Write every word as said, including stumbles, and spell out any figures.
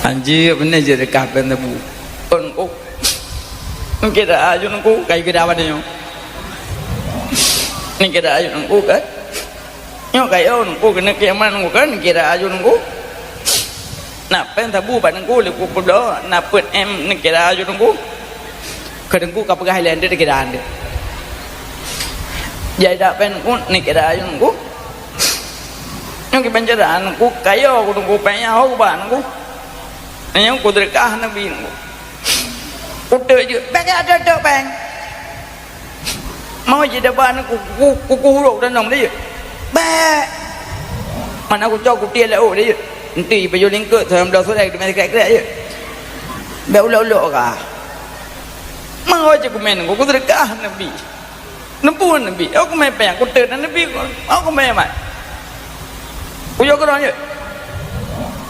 Anjir, bener je deukah péng tebu. Kon ku. Niki dah aju nungku, kai keu dawan nyoe. Niki dah aju nungku kan? Nyoe kai oh nungku kena kiamat nungku kan? Niki dah aju nungku. Nak péng tebu bak nungku, lé ku peubloe, nak peuet em niki dah aju nungku. Keu nungku ka peugah ilée ndeuk niki dah ndeuk. Jai dak péng nungku, niki dah aju nungku. Nyoe kiban cara nungku, kayo ku nungku, péng nyang ho ku ba nungku. Nyoe ku teureukah Nabi nungku. Uteuk jeuet, bék ada tok péng. Mau jidaba nungku, ku, ku, ku hurok dan nong dia. Bék. Mana ku cok ku tiel lauk dia. Enti baju lingkot, sembilan belas orang, tu masih krek-krek je. Bék ulok-ulok kah. Mau je ku main nungku, ku teureukah Nabi. Neupeu Nabi, aku main péng, aku teuk Nabi, aku main mat. Ujoe keudroe jeuet.